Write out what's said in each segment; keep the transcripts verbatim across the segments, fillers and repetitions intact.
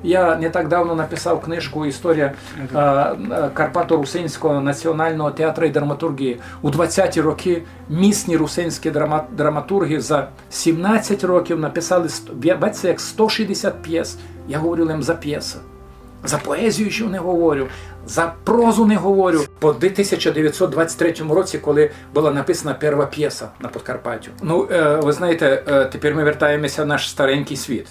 Я не так давно написав книжку «Історія е, е, Карпато-Русинського національного театра і драматурґії». У двадцяті рокы місні русинські драма- драматурґы за сімнадцять років написали ст- бя- бачите, як сто шістдесят пєс. Я говорю лем за пєсы. За поезію ще не говорю, за прозу не говорю. По тисяча девятьсот двадцять третьому році, коли была написана перша пєса на Подкарпаттю. Ну, е, вы знаєте, е, тепер мы вертаємося в наш старенькый світ.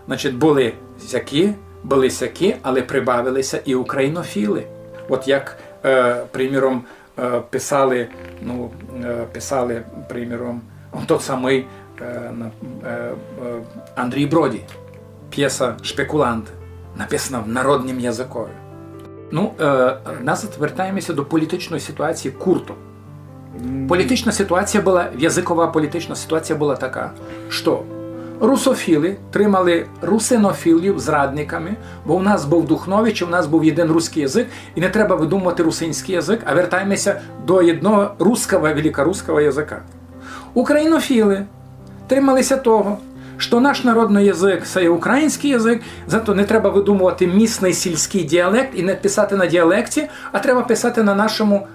Значить, были сякі, были сякі, але прибавилися і українофілы. От як, е, приміром, е, писали, ну, е, писали, приміром, тот самый е, на- е, е, Андрій Броді, пєса «Шпекулант», написана в народнім языкові. Ну, е, назад вертаємося до політичної ситуації курто. Політична ситуація была, языкова політична ситуація была така, што русофілы тримали русинофілів зрадниками, бо у нас быв Духнович, у нас быв єден руськый язык, і не треба выдумовати русинськый язык, а вертаємося до єдного русского, великорусского языка. Українофілы трималися того, што наш народный язык — се є українськый язык, зато не треба выдумовати місный сільськый діалект і не писати на діалекті, а треба писати на нашому,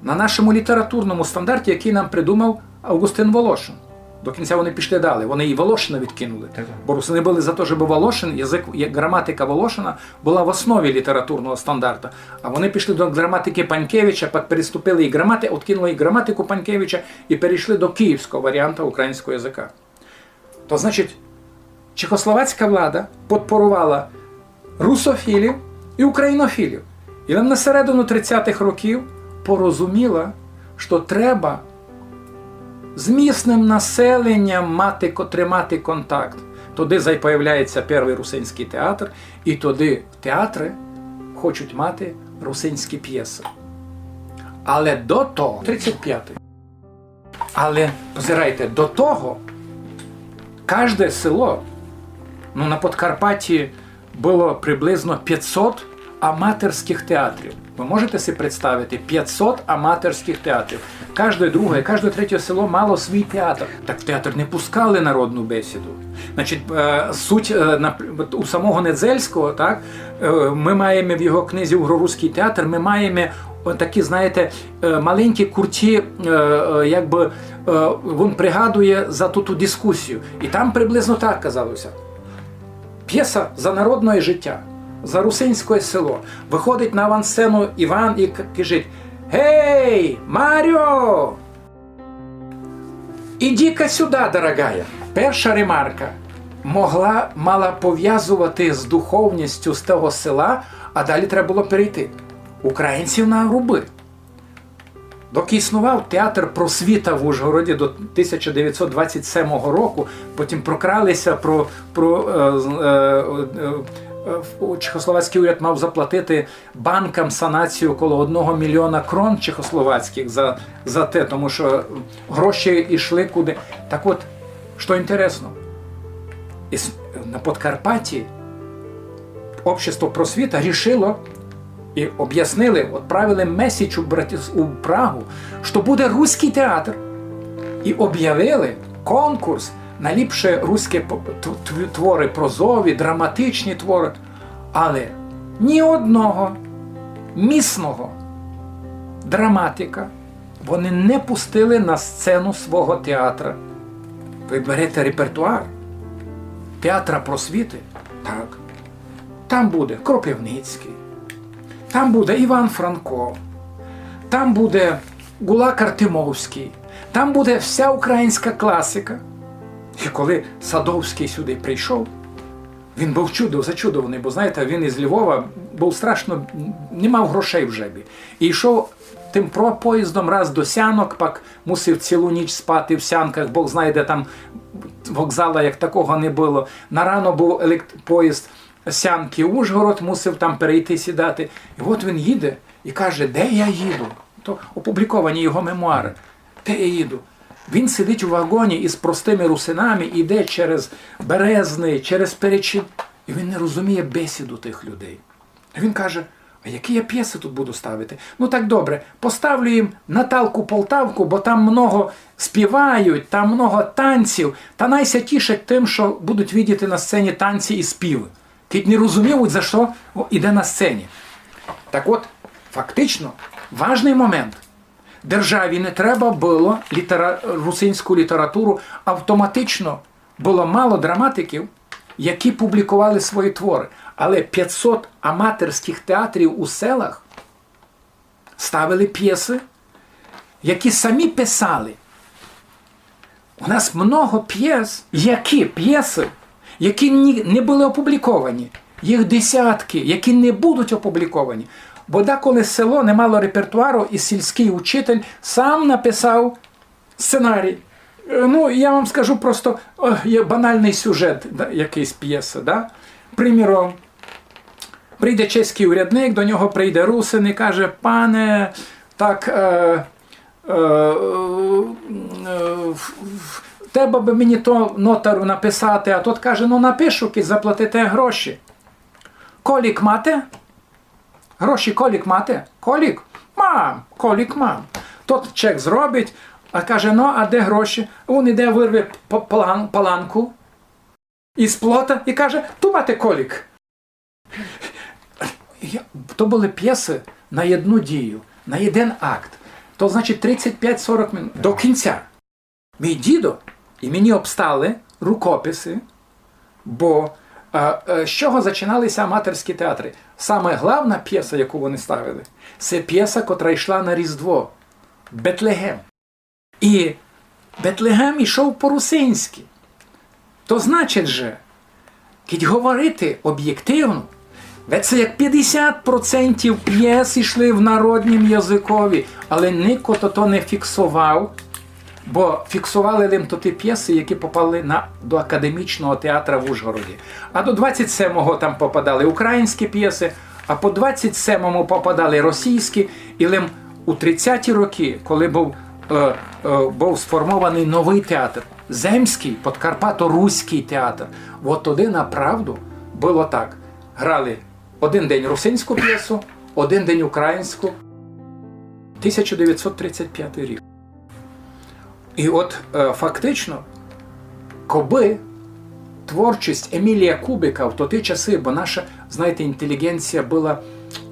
на нашому літературному стандарті, якый нам придумав Авґустин Волошин. До кінця вони пішли далі, вони і Волошина відкинули. Так. Бо русины были за то, щоб Волошин, язык, як граматика Волошина была в основі літературного стандарта. А вони пішли до граматикы Панькевича, пак переступили і грамати-, откинули і граматику Панькевича, і перейшли до київського варіанта українського языка. То значить, чехословацька влада подпорувала русофілів і українофілів. І лем на середину тридцятых років порозуміла, што треба з місным населенням мати, ко- тримати контакт. Тоды зай появляється першый русинськый театр, і тоды театры хочуть мати русинські пєсы. Але до того, тридцять пятый. Але, позирайте, до того кажде село, ну, на Подкарпатті было приблизно пятьсот аматорськых театрів. Вы можете си представити? Пятьсот аматорськых театрів. Кажде друге, кажде третє село мало свій театр. Так в театр не пускали народну бесіду. Значить, е, суть, е, на- у самого Недзельського, так, е, мы маєме в його книзі «Угроруськый театр», мы маєме отакі, знаєте, е, маленькі, курті, е, е, якбы, е, він пригадує за ту, ту дискусію. І там приблизно так казалося. Пєса за народне життя, за русинське село. Выходить на авансцену Іван і к- каже: «Гей, Марьо! Іди-ка сюда, дорогая!» Перша ремарка могла, мала повязовати з духовністю з того села, а далі треба было перейти. Українців на руби. Доки існував театр «Просвіта» в Ужгороді до тисяча девятьсот двадцять семого року, потім прокралися, про, про, е, з- е, е, е, в- чехословацькый уряд мав заплатити банкам санацію около одного мільйона крон чехословацькых за, за те, тому што гроші йшли куды. Так от, што інтересно, іс- на Подкарпатті общество «Просвіта» рішило і обяснили, отправили меседж у, Братіс- у Прагу, што буде руськый театр, і обявили конкурс на ліпше руські по- тв- тв- творы прозові, драматичні творы. Але ні одного місного драматика вони не пустили на сцену свого театра. Вы берете репертуар театра «Просвіты, так, там буде Кропивницькый, там буде Іван Франко, там буде ГУЛАК Артемовськый, там буде вся українська класика. І коли Садовськый сюды прийшов, він быв чудо, зачудованый, бо, знаєте, він із Львова быв страшно, не мав грошей в жебі. І йшов тым про- поїздом раз до Сянок, пак мусив цілу ніч спати в Сянках, Бог знає, де там вокзала як такого не было. На рано быв елект- поїзд Сянки — Ужгород, мусив там перейти сідати. І от він їде і каже: «Де я їду?» То опубліковані його мемуары. «Де я їду?» Він сидить у вагоні із простыми русинами, іде через Березный, через Перечин, і він не розуміє бесіду тых людей. І він каже: «А Які я пєсы тут буду ставити? Ну так добре, поставлю їм Наталку Полтавку, бо там много співають, там много танців, та най ся тішать тым, што будуть видіти на сцені танці і співы. Кідь не розуміють, за што, о, іде на сцені. Так от, фактично, важный момент. Державі не треба было літера-, русинську літературу автоматично, было мало драматиків, які публіковали свої творы. Але пятсот аматорськых театрів у селах ставили пєсы, які самі писали. У нас много пєс, які пєсы, які ні-, не были опубліковані. Їх десятки, які не будуть опубліковані. Бо деколи село не мало репертуару, і сільськый учитель сам написав сценарій. Е, ну, я вам скажу просто, е, є банальный сюжет, да, якыйсь пєсы, да? Приміром, прийде чеськый урядник, до нього прийде русин і каже: «Пане, так, е, е, е, в-, в-, треба бы мені то нотару написати», а тот каже: «Ну, напишу, кідь заплатите гроші». «Колік мате?» «Гроші колік мате?» «Колік? Мам, колік мам». Тот чек зробить, а каже: «Ну, а де гроші?» Вун іде, вырве п-, палан-, паланку із плота і каже: «Ту мате колік». Я, то были пєсы на єдну дію, на єден акт. То значить тридцять пять сорок минут. До кінця. Мій дідо, і мені обстали рукописи, бо, е, е, з чого зачиналися аматорські театры? Саме главна пєса, яку вони ставили, се пєса, котра йшла на Різдво. Бетлегем. І Бетлегем ішов по-русинськи. То значить же, кідь говорити обєктивно, веце як пятдесят процентів пєс ішли в народнім языкові, але нико то, то не фіксовав, бо фіксовали лим тоті пєсы, які попали на, до академічного театра в Ужгороді. А до двадцять семого там попадали українські пєсы, а по двадцять семому попадали російські, і лим у тридцяті рокы, коли быв, е, е, быв сформованый новый театр, земськый, подкарпато-руськый театр, от тоды направду было так. Грали один день русинську пєсу, один день українську. Тисяча девятсот тридцять пятый рік. І от, е, фактично, кобы творчість Емілія Кубика в тоті часы, бо наша, знаєте, інтелігенція была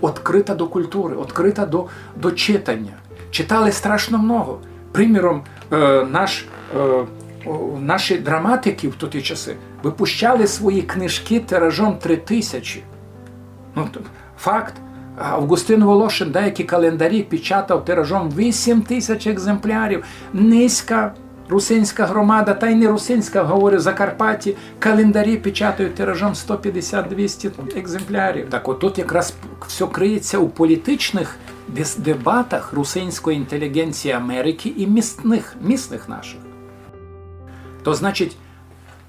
відкрыта до культуры, відкрыта до, до читаня. Читали страшно много. Приміром, е, наш, е, о, наші драматикы в тоті часы выпущали свої книжкы тиражом три тисячі. Ну, т-, факт. Авґустин Волошин деякі календарі печатав тиражом вісім тисяч екземплярів. Нынька русинська громада, та й не русинська, говорю, в Закарпатті, календарі печатають тиражом сто пятдесят, двісті екземплярів. Так отут якраз всьо криється у політичных дис-, дебатах русинської інтелігенції Америкы і місных, місных нашых. То значить,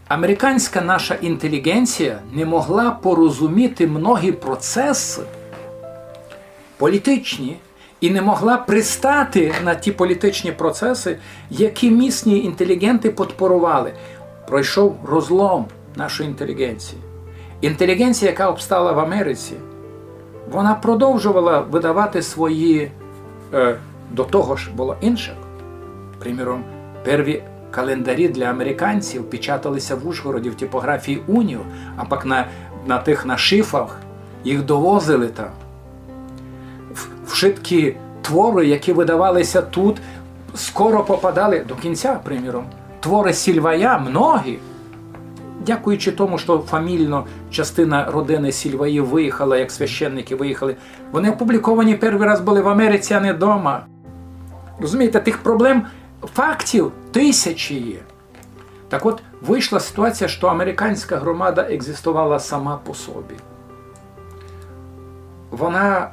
американська наша інтелігенція не могла порозуміти многі процесы політичні і не могла пристати на ті політичні процесы, які місні інтелігенты подпорували. Пройшов розлом нашої інтелігенції. Інтелігенція, яка обстала в Америці, вона продовжувала выдавати свої, е, до того ж было інше. Приміром, перві календарі для американців печаталися в Ужгороді в типографії Уніо, а пак на, на тых, на шифах їх довозили там. В-, вшыткі творы, які выдавалися тут, скоро попадали, до кінця, приміром, творы Сільвая, многі, дякуючи тому, што фамільно частина родины Сільваїв выїхала, як священникы выїхали, вони опубліковані первый раз были в Америці, а не дома. Розумієте, тых проблем, фактів тисячі є. Так от, вышла ситуація, што американська громада екзістовала сама по собі. Вона,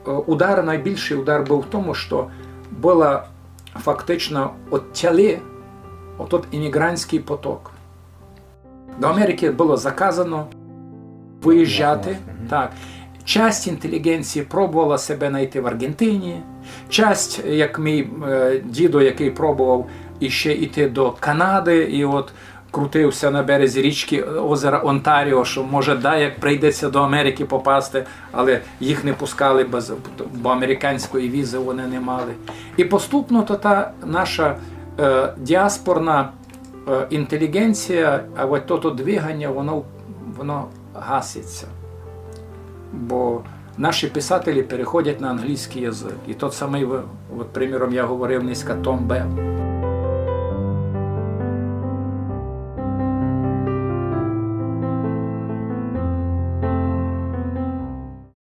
е, удар, найбільшый удар быв в тому, што было фактично оттяли отот іммігрантськый поток. До Америкы было заказано выїжджати. Мгм. Так. Часть інтелігенції пробовала себе найти в Арґентині, часть, як мій, е, дідо, якый пробовав іще йти до Канады, і от крутив ся на березі річки, е, озера Онтаріо, што, може, даяк прийде ся до Америкы попасти, але їх не пускали, без, бо американської візы они не мали. І поступно то та наша, е, діаспорна, е, інтеліґенція, а от тото двиганя, воно, воно гасить ся. Бо наші писателі переходять на англійськый язык. І тот самый, в-, от, приміром, я говорив нынька, Том Белл.